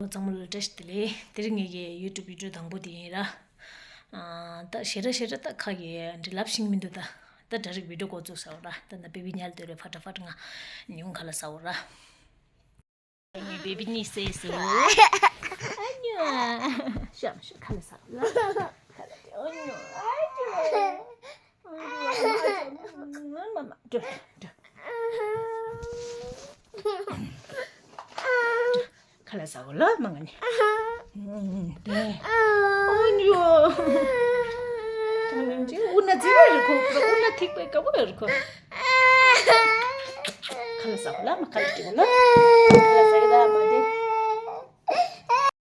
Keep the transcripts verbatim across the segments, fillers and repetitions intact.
ཚང་མ་ལ་བཀྲ་ཤིས་བདེ་ལེགས། དེ་རིང་ངེད་ཀྱི་ཡུ་ཊུབ་བི་ཌི་ཡོ་དང་པོ་དེ་ཡིན་ར། ཨ། ད་ཞེ་དྲག་ཞེ་དྲག་ད་ཁ་གི་འདྲི་ལབ་ཤེས་མི་འདུག་ད་ད་ཌའི་རེག་བི་ཌི་ཡོ་འགོ་བཙུགས་ས་ར། ད་ད་བེ་བི་ཉལ་དུས་རེད། ཕ་ཏྲ་ཕ་ཏྲ་ང་ཉུང་ཁ་ལ་ཟ་འོ་ར། ངའི་བེ་བི་གཉིད་སད་སོང་། ཨ་ཉོ། ཤམ་ཤམ་ཁ་ལ་ཟ་འོ་ལ། ཁ་ལ་དེ་ཨ་ཉོ། ཨ་ཉོ། ཨ་ཉོ། ཁ་ལ་ཟ་འོ་ལ་མ་ང་ནི། ཨ་ཉོ། ཨ་ཉོ། ཨུ་ན་ཛི་ར་རི་ཁོ། ཨུ་ན་ཐིག་པའི་ཀ་བོ་རི་ཁོ། ཁ་ལ་ཟ་འོ་ལ་མ། ཁ་ལ་དེ་འོ་ལ། ཁ་ལ་ཟ་གི་ལ་མ་དེ།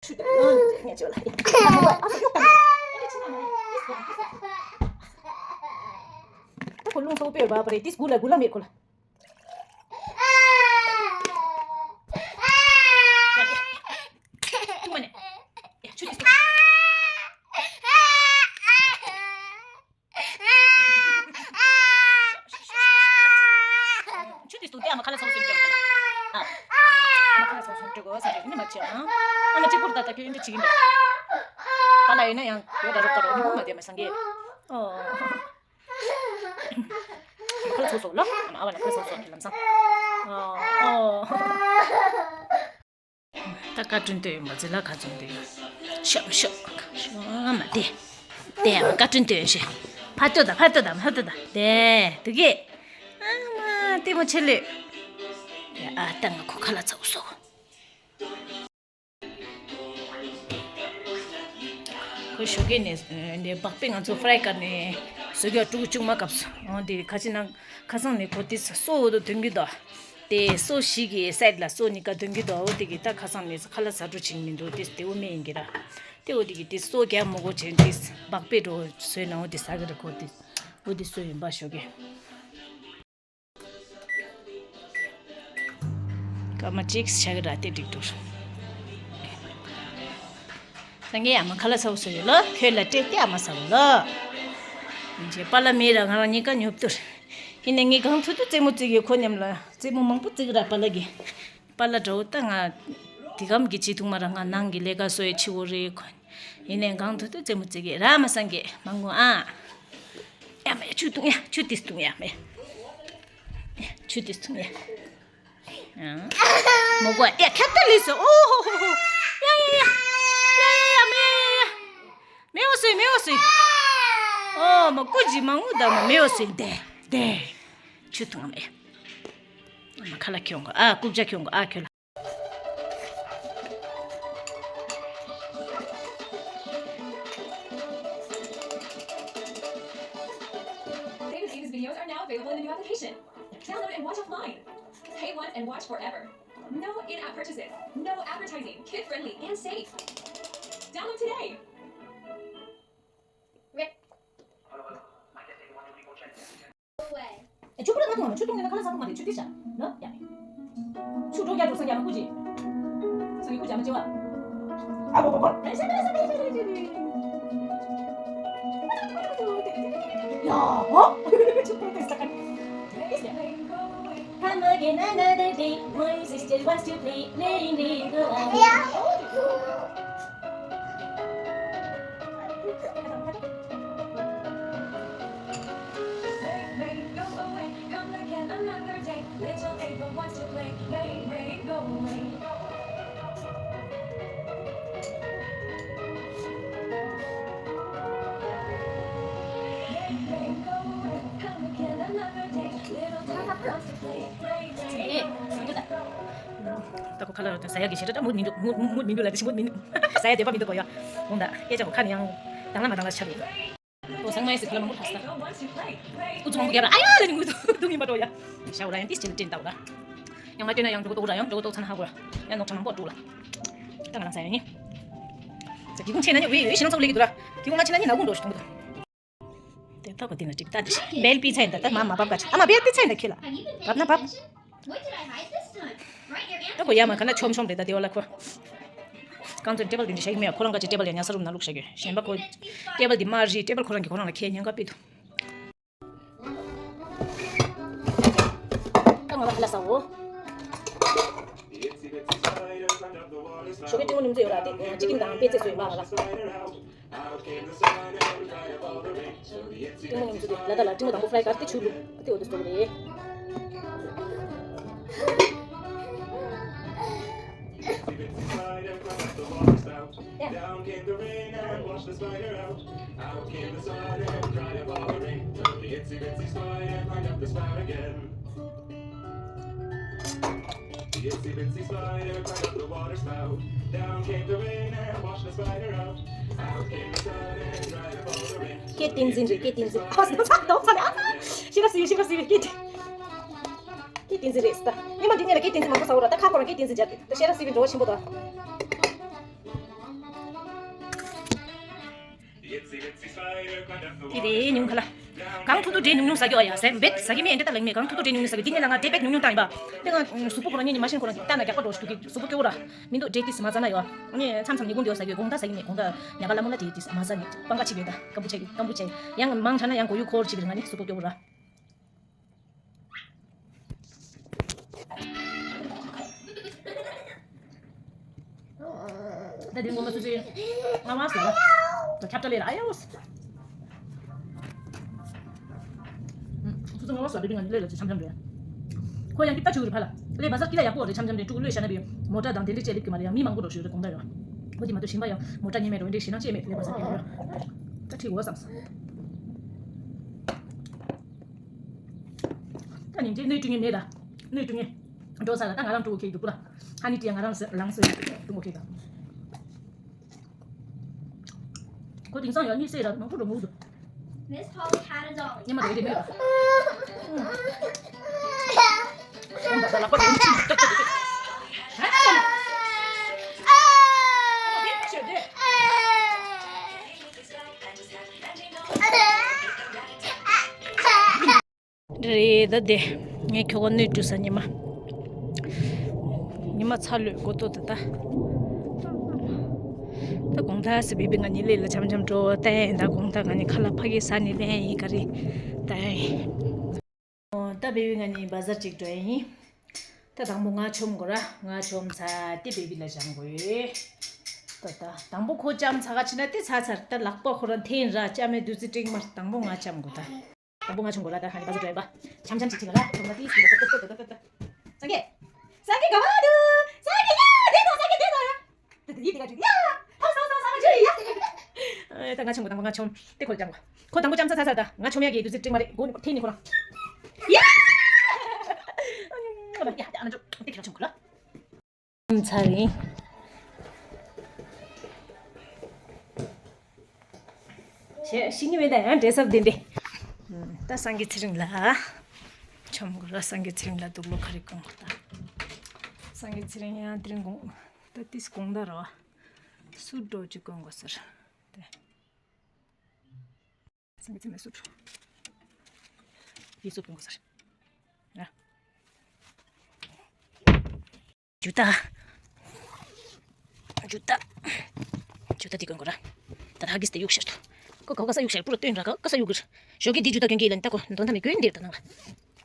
ཆུ་དེ་ང་ཆོ་ལ། ད་ཁོ་རླུང་ཚ་པོ་དཔེ་ཡོད་པ་རེད། ཏིས་གུ་ལ་གུ་ལ་མེད་ཁོ་ལ། ཐུག་མ་ནས། ཡ་ཆུ་དེ། ཆུ་དེ་སྟུག་སྟེ་ཨ་མ་ཁ་ལ་ཚ་བོ་སེམས་སྐྱོ་གི། ཨ་མ་ཁ་ལ་ཚ་བོ་སེམས་སྐྱོ་གོ་ས་རེད་ནི་མ་ཆེ་ཨ། ཨ་མ་གཅིག་པུར་ད་ལྟ་ཁྱོད་འདྲ་བྱེད་ཀྱི་མེད། ད་ལ་ཡིན་ན་ཡང་ཡོད་ད་རོགས་ད་རོགས་ནི་མུ་མ་དེ་མ་སང་གི། ཨོ། ཁ་ལ་ཚ་བོ་སོགས་ལ་ཨ་མ་ཨ་བ་ལ་ཁ་ལ་ཚ་བོ་སོགས་ལམ་སང་། ཨོ། ཨོ། ད་བཀའ་དྲིན་དུ་ཡོད་མ་ཟི་ལ་ཁ་ཚོན་དུ་ཡོད། ཤོག་ཤོག་ཤོག་མ་དེ། དེ་ཡང་བཀའ་དྲིན་དུ་ཡོད་ཤེ། ཕར་ལྟོས་དང་ཕར་ལྟོས་དང་ཕར་ལྟོས་དང་དེ་དུ་གེ། ཨ་མ་ལྟད་མོ་ཆེ་ལོས། ཨ་ད་ང་ཁོ་ཁ་ལ་ཚ་བོ་སོགས། ཁོ་ཞོགས་ཀས་ནས་འདི་སྦག་པས་ང་ཚོ་ཕ་རའི་ཀར་ནས་བཟོ་རྒྱུ་དཀྲུག་བཅུག་མ་སྐབས་སུ་འོང་དེ་ཁ་ཆེ་ནང་ཁ་སང་ནས་ཁོ་དེ་སོ་འོ་དོ་དོན་གྱི་དོ། དེ་སོ་ཞིག་གི་སའིཌ་ལ་སོ་གཉིས་ཀ་དོན་གྱི་དོ། འོ་དེ་གི་ད་ཁ་སང་ནས་ཁ་ལ་ཟ་འགྲོ་བྱེད་མི་འདུག་དེ་དེ་འོ་མེ་ཡིན་གྱི་ར། དེ་འོ་དེ་གི་དེ་སོ་རྒྱག་མོ་གོ་བྱེད་དེ་སྦག་པས་འགྲོ་བཟོས་ན་འོ་དེ་ཟ་གི་ར་ཁོ་དེ་འོ་དེ་སོ་ཡིན་པ་ཞོགས་ཀས། སྐར་མ་གཅིག་བྱ་གི་ར་དེ་འགྲིག་འགྲོ། ད་ངས་ཨ་མ་ཁ་ལག་ཟ་བོ་བཟོ་ཡོད་ལོ། ཁྱོད་ལ་སྤྲད་དེ་ཨ་མ་ཟ་བོ་ལོ། ཡིན་ཅེ་པཱ་ལགས་མེད་ར་ང་རང་གཉིས་ཀ་ཉོབ་ཏུ། ཡིན་ནའི་ངས་གང་ཐུབ་ཐུབ་རྩེད་མོ་རྩེ་གི། ཁོ་མཉམ་ལ་རྩེད་མོ་མང་པོ་རྩེ་གི་ར་པཱ་ལགས་ཀྱིས། པཱ་ལགས་འདྲ་བོ་ད་ང་དེ་གམ་གྱི་བྱེད་ཐུབ་མ་ར། ང་ནང་གི་ལས་ཀ་བཟོ་ཡ་ཆེ་བོ་རེད་ཁོ། ཡིན་ནའི་གང་ཐུབ་ཐུབ་རྩེད་མོ་རྩེ་གི་ར་མ་སང་གི་མ་ངུ་ཨ། ཡ་མ་ཡ་ཆུ་བཏུང་ཡ། ཆུ་ཏིས་བཏུང་ཡ་མ་ཡ། ཆུ་ཏིས་བཏུང་ཡ། ཨ། མོ་གོ་ཡ་ཁྱབ་ཏ་ལི་སོ། ཨོ་ཧོ་ཧོ་ཧོ། ཡ་ཡ་ཡ། ཡ་ཡ་ཡ་མ་ཡ་ཡ། མེ་འོ་སོས་མེ་འོ་སོས། ཨོ་མ་ཀུ་ཅི་མ་ངུ་ད་མ་མེ་འོ་སོས་དེ་དེ། ཆུ་བཏུང་མ་ཡ། མ་ཁ་ལག་ཁྱོང་གོ་ཨ། རྐུབ་བཀྱག་ཁྱོང་གོ་ཨ། ཁྱོད་ལ། David's videos are now available in the new application. Download and watch offline. Pay once and watch forever. No in-app purchases. No advertising. Kid friendly and safe. Download today. ཆུ་ཁོལ་ལ་ཐོངས་མ། ཆུ་ཐུང་ནས་ན་ཁ་ལག་ཟ་ཐུབ་མ་རེད། ཆུ་ཏིས་བྱ་ནོ་ཡ། ཆུ་འགྲོ་རྒྱ་འགྲོ་སང་རྒྱ་མ་ཀུ་ཅི། སང་གི་ཀུ་ཅི་ཨ་མ་ཅེ་བ། ཨ་བོ་བོ་བོ། ཡ་བོ། ཆུ་ཁོལ་ཏིས་ད་ཀ། Come again another day. My sister wants to play, playing Lego. ད་ཁོ་ཁ་ལག་ཟ་ཡག་གི་ཞེ་དྲག་མུ་མི་འདུག་མུ་མུ་མུ་མི་འདུག་ལ་དེ་ཞིག་མུ་མི་འདུག་ཟ་ཡག་འདོད་པ་མི་འདུག་གོ་ཡ། འོང་ད་སྐད་ཆ་གོ་ཁ་ནས་ཡང་དང་ལ་མ་དང་ལ་ཆགས་ཡོད། ཨོ་ཚང་མ་ཡི་སི་ཁ་ལ་མང་པོ་ཕ་ས་ད། ཨུ་ཚུགས་མང་པོ་རྒྱབ་ར་ཨ་ཡ་ལ་ནི་ངུ་འདུག་ཡིན་པ་འགྲོ་ཡ། ཤ་འུ་ར་ཡང་ཏིས་ཆེ་ལ་ཏྲིན་ཏའུ་ར། ཡང་མ་སྟོན་ན་ཡང་འགྲོ་གོ་ཏོ་འུ་ར་ཡང་འགྲོ་གོ་ཏོ་ཚ་ན་ཧ་གོ་ར། ཡང་ནོག་ཆ་མང་པོ་འགྲོ་ལ། ད་ང་ལ་ས་ཡ་ནི། ད་གི་གུང་ཆེ་ན་ནི་འུ་ཡི་ཤི་ནང་ཚོགས་ལེགས་གི་འདུག་ར། གི་གུང་ང་ཆེ་ན་ནི་ན་གུང་འགྲོ་ཞིག་འཐུང་གི་འདུག་དེ་ཐོག་ག་དེ་ན་ཅིག་ད་དེ་བེལ་པི་ཚན་ད་ད་མ་མ་བབ་ག་ཅིག་ཨ་མ་བེལ་པི་ཚན་ད་ཁེ་ལ་བབ་ན་བབ། What did I hide this time? Right near ད་ཁོ་ཡ་མ་ག་ན་ཆོམ་ཆོམ་རེད་ད་དེ་བ་ལ་ཁོ། རྐང་ཚོད་ཊེ་བལ་དེ་འདྲ་བཞག་གི་མེད། ཁོ་རང་ག་ཅིག་ཊེ་བལ་ཡ་ཉ་ས་རུམ་ན་བླུགས་བཞག་གི་གཞན་པ་ཁོ། ཊེ་བལ་དེ་མ་རི་ཊེ་བལ་ཁོ་རང་གི་ཁོ་རང་ལ་ཁྱེད་ཉེན་ཁ་ཕི་ཐུ། ད་ང་ལ་ཁ་ལག་ཟ་འོ། ཞོགས་ཀས་སྤྲིན་མོ་ནུམ་ཚོད་ཡོད་ར་དེ་ཅི་ཀིང་དང་པེ་ཙེ་བཟོས་ཡོད་མ་ར། སྤྲིན་མོ་ནུམ་ཚོད་དེ་ལ་ད་ལ་སྤྲིན་མོ་དང་པོ་ཕ་ལའི་ཀར་དེ་ཆུ་བླུགས་དེ་འོ་དེ་སྟོང་རེད། སྐད་བསྟན་འཛིན་རེད། སྐད་བསྟན་འཛིན། ཨ་ཚ་ཚ་ཚ་ཚ། ཤི་ཁ་སི་ཤི་ཁ་སི་སྐད། སྐད་བསྟན་འཛིན་རེད་ད། ཉི་མ་འདི་ཉིད་ལ་སྐད་བསྟན་འཛིན་མང་པོ་ཟ་འོ་ར། ད་ཁ་ཁོ་རང་སྐད་བསྟན་འཛིན་སྦྱར་གི་ད་ཤེས་རབ་སྲིད་པའི་འགྲོ་བ་ཆེན་པོ་དང་། དེ་རེད་ཉུང་ཁ་ལ། གང་ཐུབ་ཐུབ་འབྲས་ཉུང་ཉུང་ཟ་རྒྱུ་ཨ་ཡ་ཟེར་བེད་ཟ་གི་མེད་འདྲ་ད་ལེགས་མེད། གང་ཐུབ་ཐུབ་འབྲས་ཉུང་ཉུང་ཟ་གི། འདི་ནས་ལ་ང་འབྲས་བེད་ཉུང་ཉུང་བཏང་ཡིན་པ། དེ་ང་གཟུགས་པོ་ཁོ་རང་ཉིད་ནས་མ་ཤེས་ཁོ་རང་ལྟ་ན་རྒྱགས་པ་འགྲོ་ཞུ་གི་གཟུགས་པོ་སྐྱོ་བོ་ར། མི་འདུག་འབྲས་ཏིས་མ་ཟ་ན་ཡོ། ངས་མཚམས་མཚམས་ཉིན་གུང་དེ་ཡོ་ཟ་གི་དགོང་དག་ཟ་གི་མེད། དགོང་དག་ཉལ་ཁ་ལ་མོ་ལ་འབྲས་ཏིས་མ་ཟ་ནས་སྤང་ཁ་ཕྱིས་གི་ད་སྐམ་པོ་ཆགས་གི་སྐམ་པོ་ཆགས་གི་ཡང་མང་དྲགས་ན་ཡང་མགོ་ཡུ་འཁོར་ཕྱིས་གི་རེད། ང་ནི་གཟུགས་པོ་སྐྱོ་བོ་ར། ད་དེ་ངོ་མ་སུ་སུའི་ང་མ་ཟེར་ད་ཁྱབ་བརྡ་ལས་ལ་ཨ་ཡོ། སུ་སུ་ང་མ་ཟེར་དེ་ང་ལས་ལ་ཆམ་ཆམ་རེད། ཁོ་ཡང་ཀི་ད་ཆུ་རི་ཕ་ལ་ལས་བ་ཟ་ཀི་ལ་ཡག་པོ་རེད། ཆམ་ཆམ་རེད། ཕྲུ་གུ་ལོས་ཤ་ན་བི་མོ་ཊ་དང་དེ་འདྲ་ཅེ་ལིབ་ཀི་མ་རེད། ཡང་མི་མང་པོ་འགྲོ་ཞུ་རེད་དགོང་དག་ཡོ། ཁོ་དེ་མ་གཏོགས་ཞིང་པ་ཡང་མོ་ཊ་ཉེ་མེད་འགྲོ་འདྲེ་ཞེ་ན་ཅེ་མེད་ལས་བ་ཟ་ཀི་ཡོ། ད་ཁྲིག་འོ་བསམ་སོང་། ད་ཉིན་གྱི་སྣོད་བཅུད་ངན་མེད་ད། སྣོད་བཅུད་ངན། འགྲོ་ས་ལ་ད་ང་རང་ཕྲུ་གུ་ཁྱེར་འདུག་པོ་ལ། ཧ་ནི་ཏི་ཡ་ང་རང་ཟེར་ལངས་ཟེར་ཕྲུ་གུ་ཁྱེར་ད། ཁོ་དེང་སང་ཡང་གཉིད་སད་ར་མང་པོ་འགྲོ་མུ་འདུག Miss Holly had a doll. ཉི་མ་དེ་དེ་མེད་པ། རེད་ད་དེ། ངས་ཁྱོ་ག་སྣོད་བཀྲུས་ས་ཉི་མ། ཉི་མ་ཚ་ལོས་གོ་ཏོ་ད་ད། ད་དགོང་དག་སི་བི་བི་ང་གཉིས་ལས་ལ་འཆམ་འཆམ་འགྲོ་ད་ཡིན་ད། དགོང་དག་ང་གཉིས་ཁ་ལག་ཕ་གི་ཟ་ནི་ལེན་ཡིན་ག་རེ་ད་ཡིན། ད་བི་བི་ང་གཉིས་བ་ཟར་ཅིག་འགྲོ་ཡིན། ད་དང་པོ་ང་ཆོམ་དགོས་ར། ང་ཆོམ་ཚར་ཏེ་བི་བི་ལ་སྦྱང་དགོས་ཡོད། ད་ད་དང་པོ་ཁོ་ལྕམ་ཚ་ག་ཕྱིན་ན་ཏེ་ཚ་ཚར་ད་ལག་པ་ཁོ་རང་འཐེན་ར་ལྕམ་མའི་བདུད་རྩི་སྤྲིང་མར་དང་པོ་ང་ལྕམ་དགོས་ད། དང་པོ་ང་ཆོམ་དགོས་ར། ད་ཧ་ནི་བ་ཟར་འགྲོ་ཡིན་པ། ཆམ་ཆམ་ཅིག་ཅིག་ལ་ར་ཆོམ་ལ་ཏི་སི་ཏི་ཏི་ཏི་ཏི་ཏི། སངས་རྒྱས། སངས་རྒྱས་ག་བ་འདུག་སངས་རྒྱས་ཡ་དེ་དང་སངས་རྒྱས་དེ་དང་ཡ། དེ་དེ་ཡི་དེ་ག་ཅིག་ཡ། ཧ་སང་སང་སང་ཅི་ཡ། ཨེ་ད་ང་ཆོམ་གོ་དང་པོ་ང་ཆོམ་དེ་ཁོ་ལ་ཅང་གོ། ཁོ་དང་པོ་ཅང་ཚ་ཚ་ཚ་ད་ང་ཆོམ་ཡ་གི་དུས་ཚོད་སྤྲིང་མ་རེད་གོ་ནི་ཐེ་ནི་ཁོ་རང་། ཡ། ཡ་ད་ང་ཆོམ་དེ་ཁོ་ལ་ཆོམ་གོ་ལ། ཚར་ཡིན། ཞེ་ཤི་ཉི་མེད་ད་ཡང་འདྲེ་སབ་ལྡན་པས། ད་སངས་རྒྱས་ཚེ་རིང་ལ་ཆོམ་གོ་ལ། སངས་རྒྱས་ཚེ་རིང་ལ་དུག་ལོག་ཁ་རི་གོན་གོ་ད། སངས་རྒྱས་ཚེ་རིང་ཡང་དེ་རིང་དགོང་ད་ཏིས་དགོང་ད་ར་བ་སུ་འགྲོ་ཅིག་གོན་གོ་ཟེར་ཏེ། སངས་རྒྱས་ཚེ་རིང་སུ་འགྲོ་ཡི་སུ་གོན་གོ་ཟེར་ཡ། ཇུ་ཏ། ཇུ་ཏ། ཇུ་ཏ་འདི་གོན་དགོས་ར། ད་ཧ་གིས་དེ་གཡུག་ཤར་དུ། ཀོ་ཀོ་ཀ་ས་གཡུག་ཤར་པུ་ར་སྟོན་ར་ཀ་ཀ་ས་གཡུག་གིར། ཞོགས་ཀས་འདི་ཇུ་ཏ་གྱོན་གྱི་ལན་ད་ཀོ་དོན་ཐ་མི་གྱོན་འདིར་ད་ནང་ལ།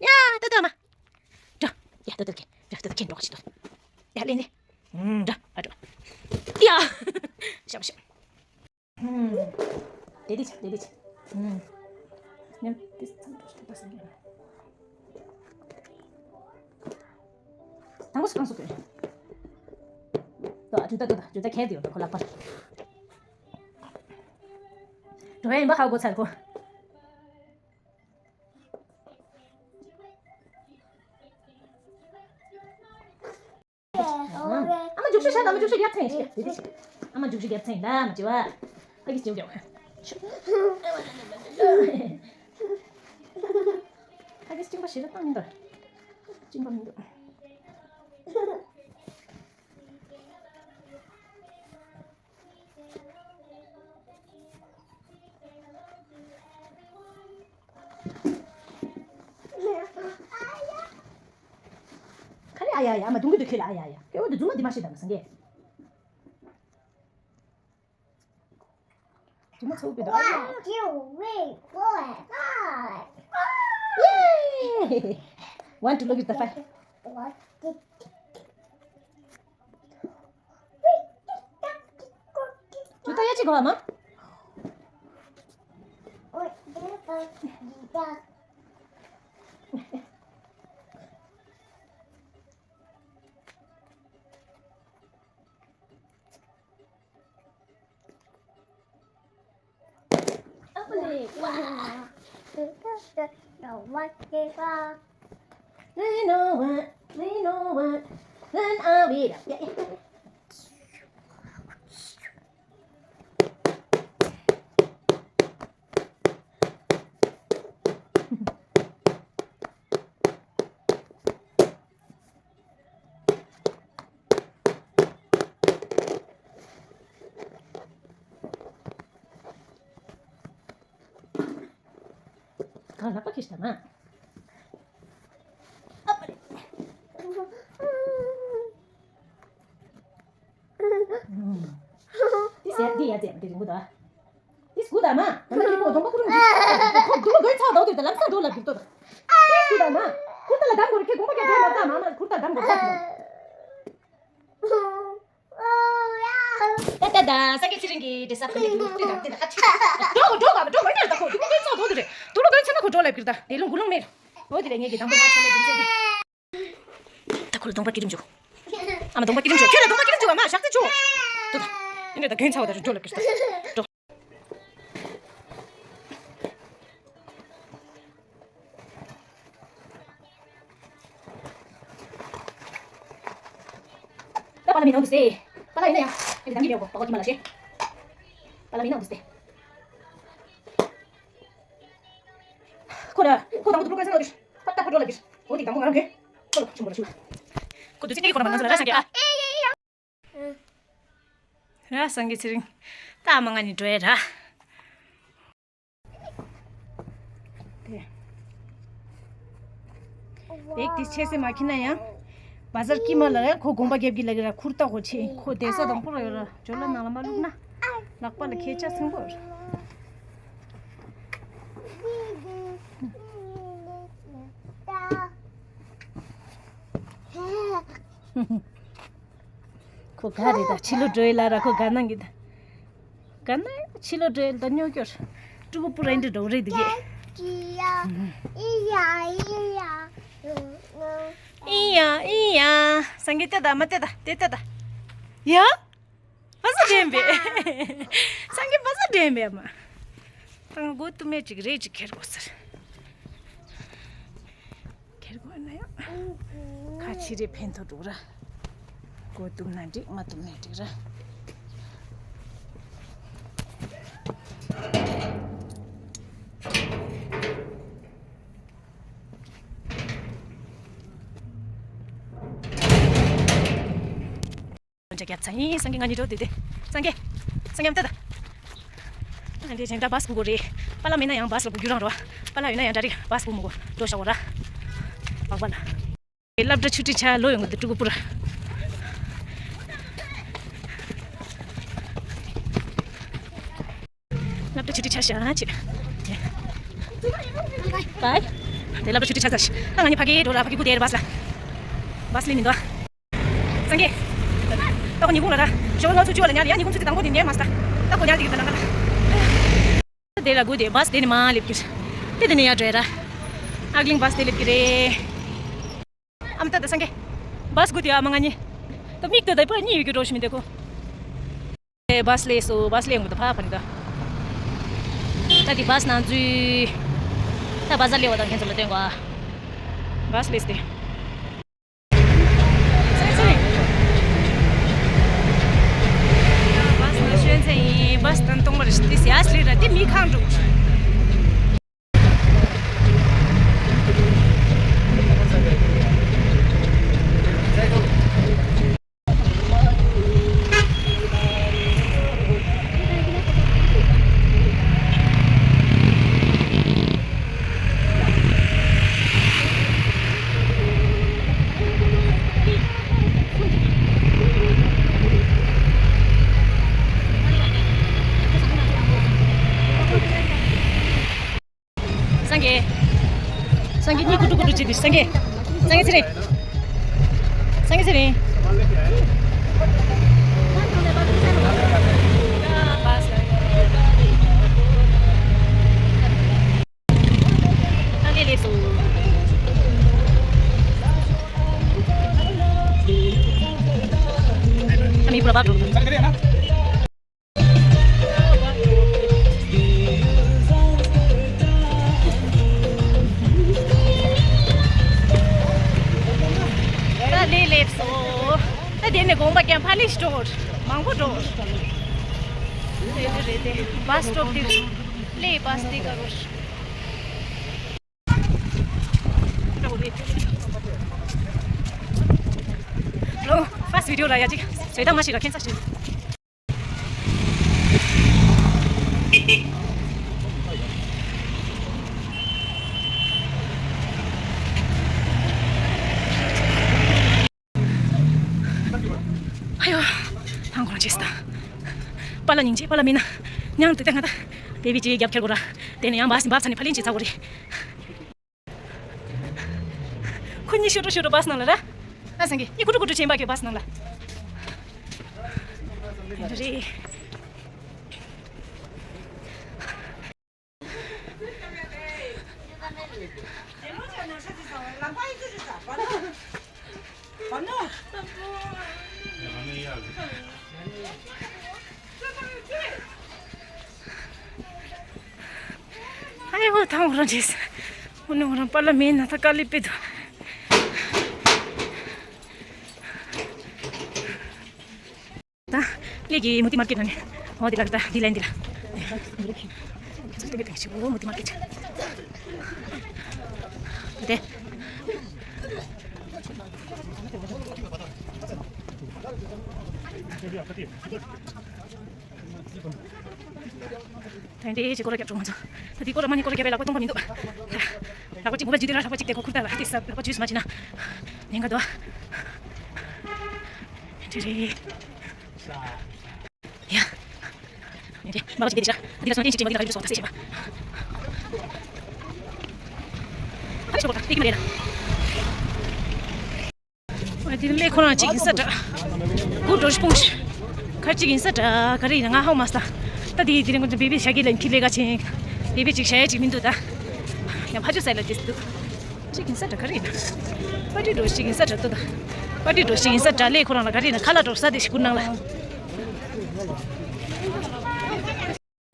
ཡ་ད་ད་མ། ད། ཡ་ད་ད་གེ། ཡ་ད་ད་གེ་འགྲོ་ག་ཅི་ཏོ། ཡ་ལེ་ནེ། ད་ཨ་འགྲོ། ཡ། ཤམ་ཤམ། དེ་དེ་ཆ་དེ་དེ་ཆ། ཉམས་དེ་ཚང་འགྲོ་ཤི་ད་སང་གི། དང་པོ་སུ་གང་སུ་གི། ད་ཨ་ཇུ་ད་ད་ད་ཇུ་ད་ཁྱེར་དེ་ཡོད་ད་ཁོ་ལག་པར། འགྲོ་ཡ་ཡིན་པ་ཧ་གོ་ཚར་ཁོ། ཨ་མ་རྒྱུག་ཤ་ཤ་ཨ་མ་རྒྱུག་ཤ་རྒྱབ་ཚན་ཤ་དེ་དེ་ཤ། ཨ་མ་རྒྱུག་ཤ་རྒྱབ་ཚན་ལ་མ་བྱེད་བ། ཨ་གི་ཅེའུ་རྒྱབ། ཨ་གི་གཅིན་པ་ཞེ་དྲག་བཏང་མི་འདུག་གཅིན་པ་མི་འདུག་ཁ་རེ་ཨ་ཡ་ཡ་མ་དུང་གི་དུ་ཁེ་ལ་ཨ་ཡ་ཡ་ཀེ་འོ་དུ་རྫུན་མ་འདི་མ་ཤེས་དང་སང་གེ་རྫུན་མ་ཚ་བོ་པེ་དུ་ཨ་ཡ། One, two, look at the five. What did, did, did, did. Wait, ད་ཡ་ཅིག་གོ་བ་མ། གང་ལག་པ་ཁྱེར་ཤི་ད་མ། འདི་ཟེར་འདི་ཡ་ཟེར་འདི་རིང་པོ་ད། འདི་སྒུག་ད་མ། ད་ནི་ཁོ་གདོང་པ་ཁུ་རུ་འདི། ཁོ་དུ་ལོ་གོས་ཚ་དོ་དེ་ད་ལམ་སང་དོ་ལ་འདི་ཏོ་ད། འདི་སྒུག་ད་མ། ཁུར་ད་ལ་གདམ་གོ་རི་ཁེ་གོང་པ་ཁེ་དོ་མ་ད་མ་མ་ཁུར་ད་གདམ་གོ་ཚ་དོ། ད་ད་ད་སངས་རྒྱས་ཚེ་རིང་གི་འདྲེ་ས་ཕ་ལེ་གི་ལུག་ཏི་ད་ཏི་ད་ཨ་ཆི། འགྲོ་གོ་འགྲོ་ག་འགྲོ་མ་འདྲ་ད་ཁོ་དུ་ལོ་གོས་ཚ་དོ་དེ་རེད། དུ་ལོ་གོས་ཚ་ན་ཁོ་འགྲོ་ལ་བསྒྱུར་ད་དེ་ལུང་གུ་ལུང་མེར། འོ་དེ་ལས་ངེད་ཀྱི་དང་པོ་ང་ཆོ་མེད་རྒྱུ་མཚན་དེ། ད་ཁོ་ལ་གདོང་པ་སྐྱིད་རིམ་འཇུག་ཨ་མ་གདོང་པ་སྐྱིད་རིམ་འཇུག་ཁྱོད་ལ་གདོང་པ་སྐྱིད་རིམ་འཇུག་ཨ་མ་ཞག་ཚི་འཇུག་ཏུ་ད། ཨེ་འདྲ་ད་གྱོན་ཚ་བ་ད་རུ་འགྲོ་ལ་བསྒྱུར་ད་འགྲོ། ད་པཱ་ལགས་མི་ནང་དུ་སྟེ། པཱ་ལགས་ཡིན་ན་ཡང་ཨེ་འདི་འདང་གི་མེད་གོ་པ་གོ་གི་མ་ལ་ཤེས། པཱ་ལགས་མི་ནང་དུ་སྟེ། ཁོ་ར་ཁོ་དང་པོ་དུ་ལོ་ཀ་ས་ན་འོ་དེ་ཕ་ཏ་ཕ་འགྲོ་ལ་གིར་འོ་དེ་དང་པོ་ང་རང་གི་ཁོ་ལ་ཆུང་པོ་ལ་ཞུ་ལ། ཁོ་དུ་ཚིག་གི་ཁོ་ར་མ་ནང་ཚ་ལ་ར་སངས་རྒྱས་ཨ། ར་སངས་རྒྱས་ཚེ་རིང་། ད་ཨ་མ་ང་ནི་འགྲོ་ཡ་ར། དེ། བེག་དེ་ཆེ་སེ་མ་ཁྱི་ན་ཡང་། བ་ཟར་ཀི་མ་ལ་ར་ཁོ་དགོངས་པ་རྒྱབ་ཀྱི་ལ་གི་ར་ཁུར་ཏ་ཧོ་ཆེ་ཁོ་དེ་ས་དང་པོ་ར་ཡོད་ར་ཇོ་ལ་ནང་ལ་མ་བླུག་ན། ལག་པ་ལ་ཁྱེད་ཅག་སིང་པོ་ར། ཁོ་ག་རེད་ད་ཕྱི་ལོ་འགྲོ་ཡི་ལ་ར་ཁོ་ག་ནང་གི་ད། ག་ན་ཕྱི་ལོ་འགྲོ་ཡི་ད་སྨྱོ་སྐྱོར། ཕྲུ་གུ་པུ་ར་འདྲ་འགྲོ་རེད་འདུག་གས། ཨི་ཡ་ཨི་ཡ། སངས་རྒྱས་ཏེ་ད་མ་ཏེ་ད་ཏེ་ཏེ་ད། ཡ། བ་ས་དྲན་པས། སངས་རྒྱས་བ་ས་དྲན་པས་མ། ད་ང་སྒོ་དུ་མེད་ཅིག་རེད་ཅིག་ཁྱེར་དགོས་ཟེར། ཁེར་གོ་ན་ཡང་ཁ་ཕྱི་རེ་ཕན་ཐོགས་འགྲོ་ར། གོ་བཏུམ་ན་འགྲིག་མ་བཏུམ་ན་འགྲིག་ར། འཇག་རྒྱབ་ཚ་ཡིན་སངས་རྒྱས་ང་གཉིས་འགྲོ་དུས་དེ། སངས་རྒྱས། སངས་རྒྱས་ཨམ་ཏེ་ད། ང་འདི་ཅན་ད་བཱས་བུ་གོ་རེད། པཱ་ལགས་མེད་ན་ཡང་བཱས་ལ་བུ་རྒྱུ་རང་རོ། པཱ་ལགས་ཡོད་ན་ཡང་འདྲ་རེད་བཱས་བུ་མོ་གོ་འགྲོ་ཤག་གོ་ར། བག་པ་ལ། སློབ་གྲྭ་ཆུ་ཁྲི་ཆ་ལོ་ཡོང་གི་འདུག་ཕྲུ་གུ་པུ་ར། སློབ་གྲྭ་ཆུ་ཁྲི་ཆ་ཤག་ཅེ། བཱའི། དེ་སློབ་གྲྭ་ཆུ་ཁྲི་ཆ་ཚར་ཤག་ད་ང་གཉིས་ཕ་གི་འགྲོ་ལ་ཕ་གི་སྒུག་བསྡད་རེད་བཱས་ལ། བཱས་ལེན་མི་འདུག་ཨ། སངས་རྒྱས། ད་ཁོ་ཉིན་གུང་ལ་ར། ཞོགས་ལོ་ཚུ་ཅུ་བ་ལ་ཉལ་ཡ་ཉིན་གུང་ཚུ་ཚི་དང་པོ་དེ་ཉལ་མ་སྟ། ད་ཁོ་ཉལ་དེ་གི་ད་ནང་ག་ལ། དེ་ལ་སྒུག་དེ་བཱས་དེ་ནི་མ་སླེབས་ཀྱི། དེ་དེ་ནི་ཡ་འགྲོ་ཡ་ར། ཨག་གླིང་བཱས་དེ་སླེབས་ཀྱི་རེད། ཨམ་ཏ་ད་སངས་རྒྱས། བཱས་སྒུག་དེ་ཨ་མ་ང་གཉིས། ད་མིག་ཏུ་ད་པུ་ར་གཉིས་ཡོད་ཀྱི་འགྲོ་ཤི་མི་འདུག་གོ། བཱས་སླེབས་སོ་བཱས་སླེབས་འགོ་ད་ཕ་ཕ་ནི་ད། ད་དེ་བཱས་ནང་འཛུལ། ད་བཱས་སླེབས་པ་དང་ཁྱེད་ཚོ་ལ་སྟོན་གོ། བཱས་སླེབས་ཏེ། བཱས་ལ་ཞོན་ཚེ་ཡིན་བཱས་དང་གཏོང་བར་ཏི་སི་ཡ་སི་ལི་ར་ཏི་མི་ཁང་འགྲོ། སངས་རྒྱས། སངས་རྒྱས་གཉིད་ཁུག་ཁུག་ཁུག་བྱེད་དུས་སངས་རྒྱས། སངས་རྒྱས་ཚེ་རིང་། སངས་རྒྱས་ཚེ་རིང་། ཡིག་པ་ལ་བག་འགྲོ། ད་ལས་སླེབས་སོང་། ད་དེ་ནས་དགོངས་པ་རྒྱབ་ཕར་ལས་འགྲོ། མང་པོ་འགྲོ། དེ་རེད་དེ། བཱས་སི་སི་ཊོབ་དེ། ལས་བཱས་སི་དེ་ག་རུ། ལོ། ཕར་སི་ཊི་བི་ཌི་ཡོ་ལ་ཡ་ཅིག་བཟོས་ཐང་མ་ཞིག་ལ་ཁྱད་མཚར་ཞིག་ཨ་ཡོ། ཐང་ཁོ་རང་བྱས་སི་ད། པཱ་ལགས་སྙིང་རྗེ། པཱ་ལགས་མིན་ན། མྱང་དུ་བསྟན་ང་ད། བེ་བི་ཅིག་རྒྱབ་ཁྱེར་དགོས་ར། དེ་ནས་ཡང་བཱས་སི་བཱས་ས་ནས་ཕ་ལིན་ཅིག་ཚ་དགོས་རེད། ཁོ་གཉིས་ཤོར་འགྲོ་ཤོར་འགྲོ་བཱས་ནང་ལ་ར། ཨ་སེང་གེ་གཉིས་ཁུ་ཀྲུ་ཁུ་ཀྲུ་བྱེད་པ་གི་བཱས་ནང་ལ། དེ་འདྲ་རེད། ཨ་ཡོ། ཐང་རང་བྱས། འོ་ནི་འོ་རང་པཱ་ལགས་མེད་ན་ད་དཀའ་ལས་དཔེ་འདུག་ད་ལས་ཀྱི་མུ་ཏི་མར་ཀེ་ཊི་ནང་ནས། འོ་འདི་ལ་ད་འདི་ལན་འདི་ལ། ཚོགས་འདུ་དང་ཞིག་འོ་མུ་ཏི་མར་ཀེ་ཊི། དེ། དེ་འདྲའི་ཅིག་སྐོར་ར་རྒྱབ་འགྲོ་ང་ཚོ། ད་འདི་སྐོར་ར་མ་ནི་སྐོར་ར་རྒྱབ་པའི་ལག་པ་སྟོང་པ་མི་འདུག་ལག་པ་གཅིག་མོ་བལ་འཇུས་དེ་ར་ལག་པ་གཅིག་དེ་ཁོ་ཁུར་ད་ལ་དེ་ས་ལག་པ་འཇུས་མ་བྱིན་ན། ཉེན་ཁ་འདུག་དེ་འདྲ་རེད། ཡ། ཉེན་ཁ་མ་བ་གཅིག་དེ་དེ་ཤ་འདི་ལ་སོང་ཉེན་ཅིག་ཅིག་མ་གི་ལག་པ་འཇུས་སོང་ད་སེ་བྱེད་པ། ཨ་ནི་ཤོག་གོ་ད་དེ་གི་མ་རེད་ལ། ཨ་དེ་ལས་ཁོ་རང་གཅིག་ཡིན་ས་འདྲ། སྒུག་འགྲོ་ཤི་སྤུངས་ཤི། ཁ་གཅིག་ཡིན་ས་འདྲ་ག་རེ་ཡིན་ན་ང་ཧ་མ་སྟ། ད་དེ་དེ་རིང་ཁོ་ཚོ་བེ་བི་ཤ་གི་ལན་ཁི་ལས་ཀ་ཆེན། བེ་བི་གཅིག་ཤ་ཡ་གཅིག་མི་འདུག་ད། ཡང་ཕ་ཆུ་སའི་ལ་དེ་འདུག་གཅིག་ཡིན་ས་འདྲ་ག་རེ་ཡིན་ན། པ་ཏི་འགྲོ་གཅིག་ཡིན་ས་འདྲ་ཏོ་ད། པ་ཏི་འགྲོ་གཅིག་ཡིན་ས་འདྲ་ལས་ཁོ་རང་ལ་ག་རེ་ཡིན་ན་ཁ་ལག་འགྲོ་ས་དེ་ཤི་ཁུར་ནང་ལ།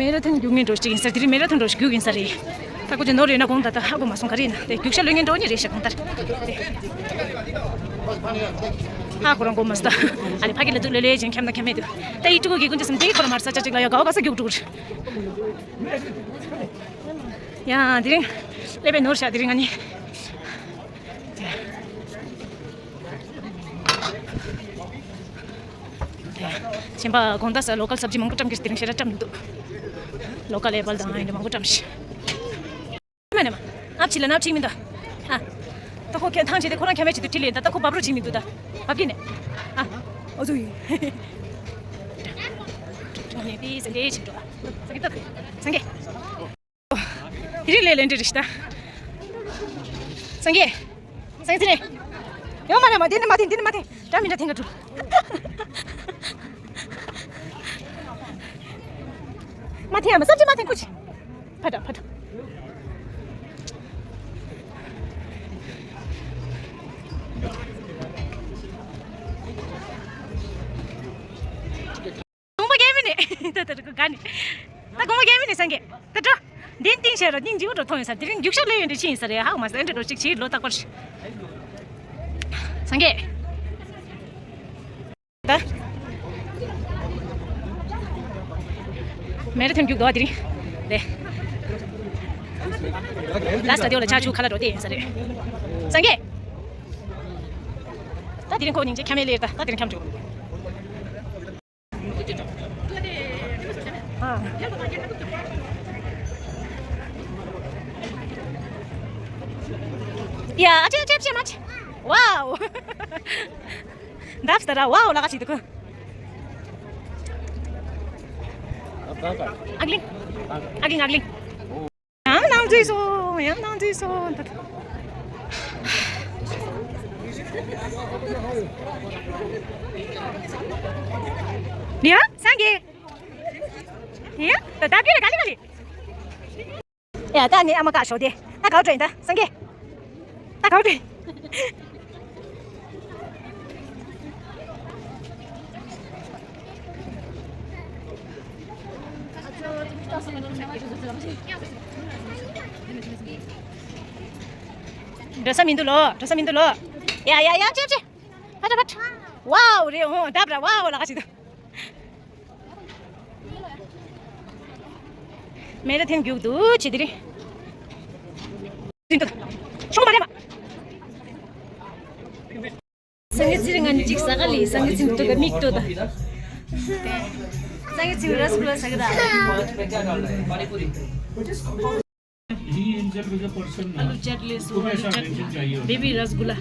མེ་ར་ཐོན་རྒྱུག་ངེས་འགྲོ་ཞིག་ཡིན་ས། དེ་རིང་མེ་ར་ཐོན་འགྲོ་ཞིག་རྒྱུག་ཡིན་ས་རེད། ད་ཁོ་ཚོས་ནོར་ཡོད་ན་དགོངས་དག་ད་ཧ་གོ་མ་སོང་ག་རེ་ཡིན་ན་དེ་རྒྱུག་ཤ་ལོས་ངན་འགྲོ་ནི་རེད་ཤག་གང་ལྟར། ཧ་གོ་རང་གོ་མ་སོང་ད། ཨ་ནི་ཕ་གི་ལ་དུག་ལོས་ལོས་ཅན་འཁྱམ་ན་འཁྱམ་མེད་དུ། ད་ཡི་ཕྲུ་གུ་གི་ཀུན་ཅི་སམ་དེ་ཁོ་ར་མར་ས་ཆ་ཅིག་ལ་ཡོད་ག་བ་ག་ས་རྒྱུག་འགྲོ་གི་རེད། ཡ་དེ་རིང་སླེབས་པའི་ནོར་ཤག་དེ་རིང་ང་ནི། ཆེན་པ་དགོང་དག་ས་ལོ་ཀལ་སབ་ཇི་མང་པོ་བཀྲམ་གི་དེ་རིང་ཞེ་དྲག་བཀྲམ་མི་འདུག་ལོ་ཀལ་ཨེ་པལ་དང་ཨ་འདྲ་མང་པོ་བཀྲམ་ཤི། མ་ནེ་མ། ཨབ་ཆི་ལ་ནབ་ཆིག་མི་འདུག་ཨ། ད་ཁོ་ཁྱེད་ཐང་ཆེ་དེ་ཁོ་རང་ཁྱེད་མེད་ཆེད་དུ་ཁྲིད་ལེ་ད་ད་ཁོ་བབ་རོ་ཆིག་མི་འདུག་ད། བབ་ཀྱི་ནས། ཨ། ཨོ་ཙུ་ཡི། ཁྲོ་ནས་པི་སེ་འདྲེ་ཆིག་འགྲོ། ཨ། སངས་རྒྱས་ད། སངས་རྒྱས། དེ་རིང་ལས་ལས་འདྲི་རེ་ཞིག་ད། སངས་རྒྱས། སངས་རྒྱས་ནས། ཡོང་མ་རེད་མ་དེ་ནི་མ་དེ་འདི་ནི་མ་དེ་འདྲ་མི་འདྲ་དེ་འགའ་འགྲོ། མ་དེ་ཡང་མ་སངས་རྒྱས་མ་དེ་ཀུ་ཅི། ཕ་ད་ཕ་ད། དགོངས་པ་རྒྱན་མི་ནས་ད་ད་ད་ག་ནས་ད་དགོངས་པ་རྒྱན་མི་ནས་སངས་རྒྱས་ད་འགྲོ། འདིན་ཏིང་ཤེས་ར་སྙིང་རྗེ་བོ་འགྲོ་མཐོང་ཡོད་ས་དེ་རིང་རྒྱུག་ཤར་ལོས་ཡོད་འདྲ་ཕྱིན་ཡིན་ས་རེད་ཧ་གོ་མ་སོང་ཨེ་འདྲ་འགྲོ་ཅིག་ཕྱིར་ལོ་རྟག་པར། སངས་རྒྱས། ད། མེ་རི་ཐོན་རྒྱུག་འདུག་ཨ་དེ་རིང་། ལེ། ལ་སྟ་ཌི་ཡོ་ལ་ཆ་ཆུ་ཁ་ལ་འགྲོ་དེ་ཡིན་ས་རེད། སངས་རྒྱས། ད་དེ་རིང་ཁོ་སྙིང་རྗེ་ཁྱམས་མེད་ལེར་ད་ད་དེ་རིང་ཁྱམས་འགྲོ། ཡ་ཨ་ཅེ་ཨ་ཅེ་ཨ་ཅེ་མ་ཅེ། ཝའོ། འདབས་ལྟར་ཝའོ་ལ་ག་ཞིག་འདུག་ཨག་ལིང་། ཨག་ལིང་ཨག་ལིང་། ཡང་ནང་འཛུལ་སོང་། ཡང་ནང་འཛུལ་སོང་། ད་ཡ་སངས་རྒྱས། ཡ་ད་ད་ག་ལེ་ག་ལེ་ག་ལེ། ཡ་ད་ནི་ཨ་མ་ཀ་ཤོ་དེ་ད་གའུ་ཏྲེན་ད་སངས་རྒྱས། ད་གའུ་ཏྲེན། འགྲོ་ས་མི་འདུག་ལོ། འགྲོ་ས་མི་འདུག་ལོ། ཡ་ཡ་ཡ། ཅེ་ཅེ། ཕ་ཕ་ཕ། ཝའོ་རེད། ཧོ་ད་པ་ར་ཝའོ་ལ་ག་ཞིག་འདུག་མེ་ལ་ཐེམ་རྒྱུག་འདུག་ཅི་དེ་རེད། ཤོང་མ་རེད་མ། སང་གེ་ཚིར་ང་ནི་གཅིག་ཟ་ག་ལི། སང་གེ་ཚིར་ཏུ་ག་མིག་ཏོ་ད། སང་གེ་ཚིར་ར་སི་གུ་ལ་ཟ་གི་ར། ये इन सब मुझे पर्सन ना। आलू चाट ले सो, आलू चाट, बेबी रसगुल्ला।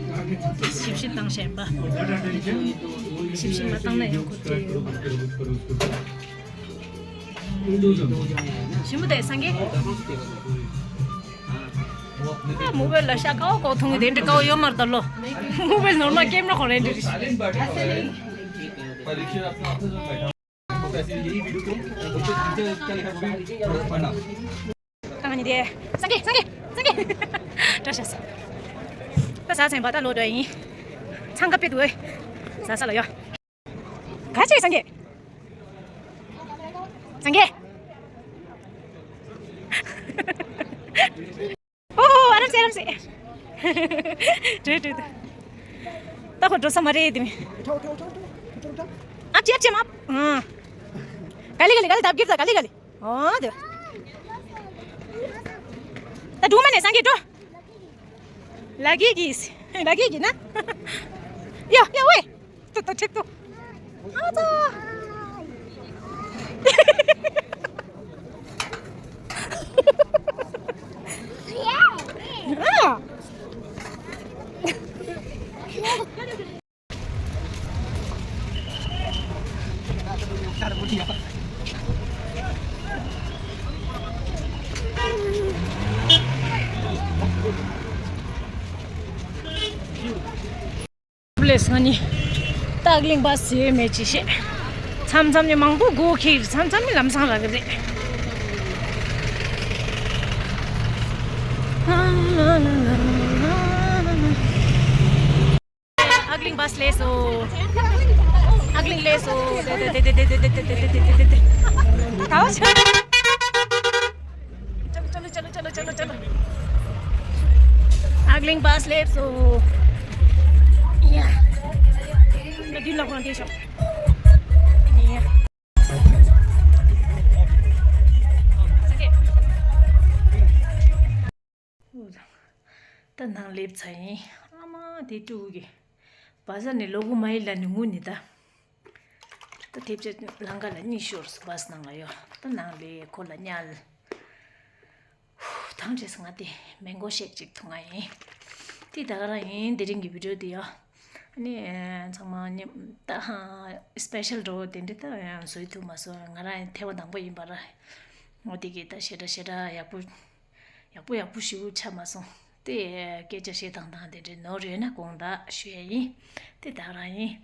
शिपशिप तंग शेम्बा। शिपशिप मा तंग ना यो कुछ। शिमु दे संगे। मोबाइल ला शाका को थोंगे देंट का यो मर दलो। मोबाइल नॉर्मल कैमरा को रेंट। परीक्षा अपना अपने साथ बैठा। ད་ང་གཉིས་དེ། སངས་རྒྱས། སངས་རྒྱས། སངས་རྒྱས། བཀྲ་ཤིས། ད་ཟ་ཚན་པ་ད་ལོ་འདྲ་ཡིན། འཚང་ཁ་དཔེ་འདུག་ཨེ། ཟ་ས་ལ་ཡོ། ག་ཅེ་སངས་རྒྱས། སངས་རྒྱས། ཨོ། ཨོ། ཨ་རམ་སེ། ཨ་རམ་སེ། འགྲོ་འགྲོ། ད་ཁོ་འགྲོ་ས་མ་རེད་དེ་མི། ཨ་ཅེ། ཨ་ཅེ་མ། ཨ། ག་ལེ་ག་ལེ་ག་ལེ་ལྡབ་ཀྱིར་ད་ག་ལེ་ག་ལེ། ཨོ་དེ། ད་འགྲོ་མ་ནས་སངས་རྒྱས་འགྲོ། ལ་གི་གིས། ལ་གི་གི་ན། ཡ་ཡ་ཝེ། ཏུ་ཏུ་ཁྲིད་ཏུ། ཨ་ཙ། ཨ། ལས་ང་ནི་སྟག་གླིང་པ་ཟེར་མེད་ཅི་ཤེས། མཚམས་མཚམས་ནི་མང་པོ་སྒོ་ཁྱེར། མཚམས་མཚམས་ནི་ལམ་སང་རག་གི་རེད། ཨག་གླིང་བྷ་སི་སླེབས་སོང་། ཨག་གླིང་སླེབས་སོང་། དེ་དེ་དེ། ད་བ་ཆ། ཨག་གླིང་བྷ་སི་སླེབས་སོང་། ཡ། ད་འདི་ལ་ཁོང་དེ་ཤོག་ཡ། ད་ནང་སླེབས་ཚར་ཡིན། ཨ་མ་དེ་ཀྲུའུ་གི་བ་ཟ་ནས་ལོ་གུ་མ་ཡི་ལ་ནི་ངུ་ནི་ད། ད་ཐེབས་ཆ་ལང་ཀ་ལ་གཉིད་ཤོར་སོང་བ་སི་ནང་ལ་ཡོད། ད་ནང་ལས་ཁོ་ལ་ཉལ། ཧུ། ཐང་ཆད་སོང་ང་དེ་མེ་མགོ་ཤེག་ཅིག་འཐུང་ང་ཡིན། དེ་ད་ག་རང་ཡིན། དེ་རིང་གི་བི་ཌིའོ་དེ་ཡོད། ཨ་ནི་ཚང་མ་ཉིན་ད་ཧ་སི་པེ་ཤལ་འགྲོ་དེ་འདྲ་ད་བཟོས་ཐུབ་མ་སོང་། ང་རང་ཐེ་བ་དང་པོ་ཡིན་པ་ར། ངོ་དེ་གི་ད་ཞེ་དྲག་ཞེ་དྲག་ཡག་པོ། ཡག་པོ་ཡག་པོ་ཞེ་པོ་ཆགས་མ་སོང་། དེ་སྐད་ཆ་བཤད་སྟངས་དང་དེ་འདྲའི་ནོར་ཡོད་ན་དགོངས་དག་ཞུ་ཡ་ཡིན། དེ་ད་རང་ཡིན།